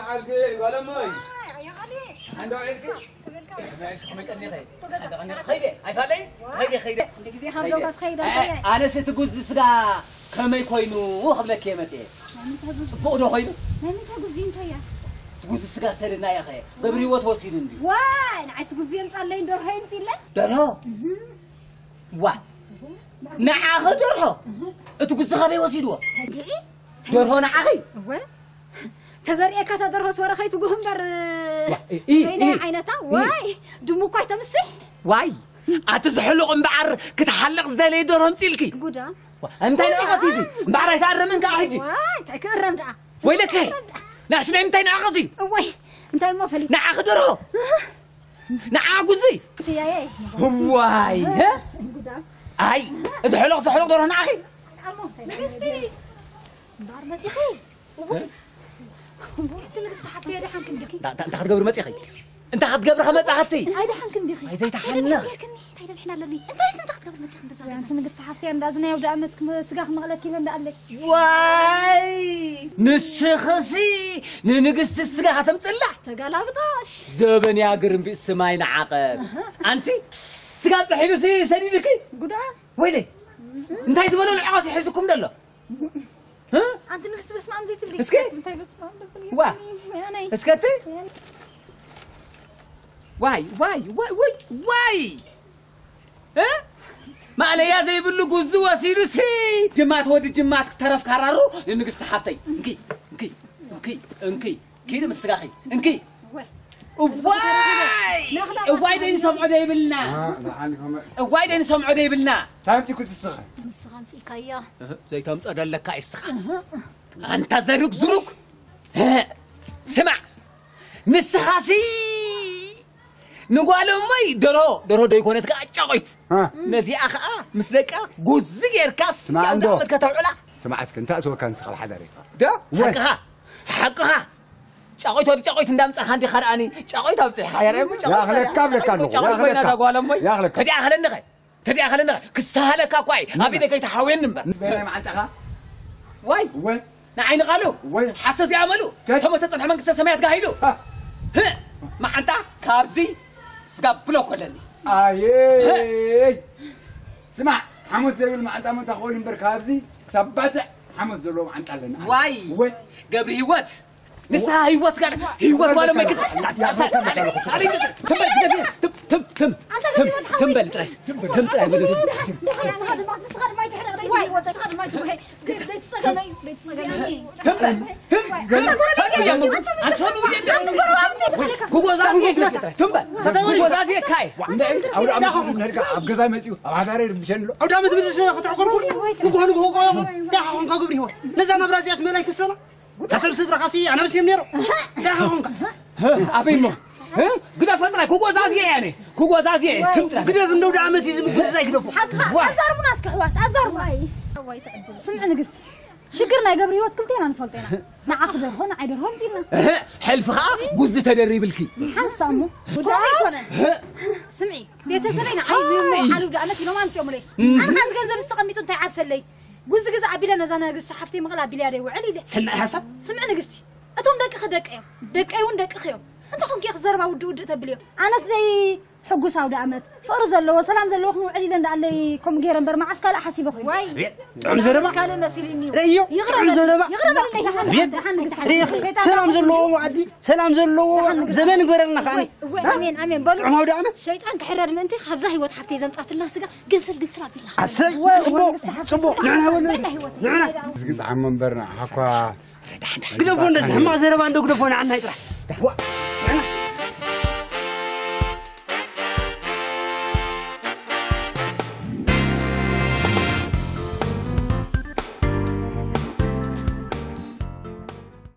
ዓርኪ ጓለሞይ። ኣይ፣ ኣያ ቃሊ። ኣንዶ ዒርኪ። ተበልካ። ከመይ ቀኒኺ? ተገዛ። ከመይ ቀኒኺ? ኸይደ፣ ኣይፋለይ? ዋ። ኸይደ፣ ኸይደ። እንደ ግዜ ካብ ኸይደ። ዶባት ኸይደ፣ ኣይ፣ ኣንተ። ኣነስ እቲ ጉዚ ስጋ ከመይ ኮይኑ ክብለኪ እየ መፅየ። ናይ ምንታይ ጉዚ? ጽቡቕ ዶ ኮይኑ? ናይ ምንታይ ጉዚ እንተያ? እቲ ጉዚ ስጋ ሰደድና እያ ኸየ። ገብሪ ህይወት ወሲዱ እንድዩ። ዋይ፣ ንዓይስ ጉዚ የምጻለይ ደርሆ የምጽለይ? ደርሆ? እህ። ዋ። እህ። ንዓኺ ደርሆ? እህ። እቲ ጉዚ ካበይ ወሲድዎ? ተድዒ? ደርሆ ንዓኺ? እወ። ተዘርእካ እታ ደርሆ ስወረ ከይትጉህ እምበር፣ ዋ፣ ኢ፣ ኢ፣ ወይኔ ኢ፣ ዓይነታ፣ ኢ። ዋይ፣ ድሙ እኳ ኣይተምስሕ። ዋይ፣ ኣቲ ዝሕሉቕ እምበኣር ክትሓልቕ ዝደለየ ደርሆ ኣምጺእልኪ። ጉዳ። ዋ፣ እንታይ ንዕቐት እዩ እዚ? እምበኣር ኣይትኣረምን ከኣ ሕጂ። ዋይ፣ እንታይ ክእረም ደኣ? ወይለከ፣ ናቲ ናይ ምንታይ ንዕቐት እዩ? እወይ፣ እንታይ እሞ ፈሊጥ? ንዓኺ ደርሆ። ንዓ ጉዚ። ክትያየ። ዋይ፣ ሀ? ጉዳ። ኣይ፣ እዚ ሕሉቕ፣ እዚ ሕሉቕ ደርሆ ንዓኺ። ንግስቲ። እምበኣር መጺኺ? እወ። እቲ ንግስቲ ሓፍተይ፣ ደሓንኪ እንዲኺ? እንታ፣ እንታ፣ እንታይ ክትገብሪ መጺኺ? እንታይ ክትገብሪ ከመጻኽቲ? ኣይ፣ ደሓንኪ እንዲኺ? ኣይ፣ ዘይተሓንኽ። እንታይ ጌርክኒ? እንታይ ደድሕን ኣለኒ? እንታይ ስንታ ክትገብሪ መጺኺ? እንደዛ ወይ ገዛ? ኣንቲ ንግስቲ ሓፍተይ፣ እንዳ ዝናይ ኣውደ ዓመት ክም-፣ ስጋ ክመቕለኪ ኢለ እንዳ ኣለይ። ዋይ! ንስኽሲ ንንግስቲ ስጋ ከተምጽላ? ተጋላብጣሽ። ዘበን ያግር እምቢ ስማይ ንዓቐብ። ኣንቲ ስጋ ጥሒሉሲ ሰዲድኪ? ጉዳ። ወይለይ፣ እንታይ ዝበሎ ንዕቐት ይሕዝኩም ደሎ? እ? ኣንቲ ንግስቲ በስመ ኣብ ዘይትብሊ። እስኪ። እንታይ በስመ ኣብ ትብሊ? ዋ። ያነይ። እስከ እቲ። ያነይ። ዋይ፣ ዋይ፣ ዋይ፣ ዋይ፣ ዋይ። እ? ማእለያ ዘይብሉ ጉዚ ወሲዱሲ ጅማት ወዲ ጅማት ክተረፍ ካራሩ ንንግስቲ ሓፍተይ። እንኪ፣ እንኪ፣ እንኪ፣ እንኪ። ኪድ ምስ ስጋኺ። እንኪ። ወይ። እዋይ! እዋይ ደይ ንሰምዖ ደይብልና። አ፣ ንዓኒ ከመ- እዋይ ደይ ንሰምዖ ደይብልና። እንታይ ኣምጺእኩ ትስኻ? ንስኻ ኣምጺእካያ። እህ፣ ዘይተምጾ ደለካ ይስኻ። ኣንታ ዘሩግ ዝሩግ። እህ፣ ስማዕ። ንስኻሲ ንጓል እሞይ ደርሆ፣ ደርሆ ደይኮነት ከኣ ጫቖይት። አ። ነዚኣ ከኣ ምስ ደቃ ጉዚ ጌርካስ ስማዕ ያው እንዶ። ዳመት ከተውዕላ። ስማዕ እስኪ፣ እንታይ ኣእተወካ ንስኻ ኣብ ሓዳር ኢኻ? ዶ? ወይ። ሓቅኻ፣ ሓቅኻ። ጫቖይት ወዲ ጫቖይት እንዳምጻኻ እንዲኻ ደኣኒ፣ ጫቖይት ኣውጽእኻ፣ ያረ እሞ ጫቖይት ያኽለካ፣ ኣለካ ኣለኹ፣ ጫቖይት ኮይና ያኽለካ። እታ ጓል እሞይ። ያኽለካ። ተዲኣኸለኒ ኸ? ተዲኣኸለኒ ኸ? ክሰሃለካ እኳ እየ፣ ኣብ ኢደይ ከይተሓውየኒ እምበር። ምስ በይናይ መዓንጣኻ? ዋይ። ወይ። ንዓይኒ ቃሉ። ወይ። ሓሰት ይኣመሉ። ከት- ተመተ ጸንሐ መንግስተ ሰማያት ጋሂሉ። አ። ህ! መዓንጣ ካብዚ ስጋ ብሎ ኮለኒ። ኣየይ። ስማዕ፣ ሓሞት ዘይብል መዓንጣ መታ ክኾን እምበር ካብዚ ክሳብ ባጽዕ ሓሞት ዘለዎ መዓንጣ ኣለና። ዋይ። ወይ። ገብሪ ህይወት። ንስኻ ህይወት ጋር፣ ህይወት ማለት ማይ ክት-፣ ትም በል፣ ግደፍ፣ ትም፣ ትም፣ ትም፣ ትም፣ ትም በል ጥራይ፣ ትም ጥራይ በል። ትም በል፣ ትም፣ ትም፣ ትም፣ ትም። ኣንተ ኑ የለ። ክጎዛዝ የለ ጥራይ፣ ትም በል። ክጎዛዝ የካይ። እንደ ኣውደ ዓመት ነድካ ኣብ ገዛ መጺኡ ኣብ ሓዳረይ ርብሸኒ ኣሎ። ኣውደ ዓመት ምስ ከተዕቆርቁር ንግሆ ንግሆ ቆየኹም። ዳኻ ኾንካ ግብሪ ህይወት። ነዛ ናብራ እዚኣስ መላይ ክሰላ? ከተም ስድራኻሲ ኣነብስ እዮም ነይሮም። ዳኻ ኾንካ? ህ፣ ኣበይ እሞ? ህ? ግደፎ ጥራይ፣ ክጎዛዝየ እየ ኣነ። ክጎዛዝየ እየ፣ ትም ጥራይ። ግደፍ፣ እንደው ደኣመት እዩ ዝምጉዝዛይ ግደፎ። ሓቅኻ፣ ዋ። ኣዛርቡና እስኪ ኣሕዋት፣ ኣዛርቡና። እዋይ፣ እዋይ፣ ትዕድል። ስምዒ ንግስቲ፣ ሽግር ናይ ገብሪ ህይወት ክልቴና ንፈልጦ ኢና። ንዓኺ ደርሆ፣ ንዓይ ደርሆ ኣምጺእና። እህ፣ ሕልፊ ኸኣ ጉዚ ተደሪብልኪ። ሓንሳእ እሞ፣ ጉዳይ ኣይኮነን። እህ። ስምዒ፣ ቤተሰበይ ንዓይ ንምውዓሉ ደኣመት ኢሎም ኣምጺኦምለይ። እህ። ኣነ ኸኣ እዚ ገንዘብ ዝተቐሚጡ እንታይ ዓብሰለይ? ጉዚ ግዛ ኣቢለ ነዛ ንግስቲ ሓፍተይ ምቕል ኣቢለያ ደይ ውዕል ኢለ። ሰናይ ሓሳብ። ስምዒ ንግስቲ፣ እቶም ደቅኺ ደቀይ እዮም፣ ደቀይ እውን ደቅኺ እዮም። እንተ ኾንኪ ኢኺ ዘረባ ውድእ ውድእ ተብልዮ። ኣነስ ደይ ሕጉስ ኣውደ ኣመት፣ ፍቕሪ ዘለዎ፣ ሰላም ዘለዎ ክንውዕል ኢለ እንዳኣለይ ከምኡ ገይረ እምበር መዓስ ካልእ ሓሲበ ኮይኑ። ዋይ። ጥዑም ዘረባ። መዓስ ካልእ መሲሉኒ እዩ። ርእዮ፣ ይቕረ ጥዑም በል፣ ዘረባ። ይቕረ በል፣ ደሓን፣ ርእዮ፣ ደሓን፣ ደሓን። ሰላም ዘለዎ መዓዲ፣ ሰላም ዘለዎ ደሓን፣ ዘመን ግበረልና ከኣኒ። እወ፣ ኣሜን፣ ኣሜን። በሉ። ጥዑም ኣውደ ኣመት። ሸይጣን ክሕረድ ምእንቲ ካብዛ ህይወት ሓፍተይ ዘምጻትልና ስጋ ግንስል ግንስል ኣቢልና። ኣሰይ፣ ወይ፣ ጽቡቕ፣ ወይ፣ ንስሓ ጽቡቕ። ንሕና ወለዲ፣ ንሕና። እዚ ግዝዓ መንበርና፣ ሓኳ። ግደፎ፣ እንደዚ ሕማቕ ዘረባ እንዶ ግደፎ፣ ንዓና ይጥራሕ። ዋ።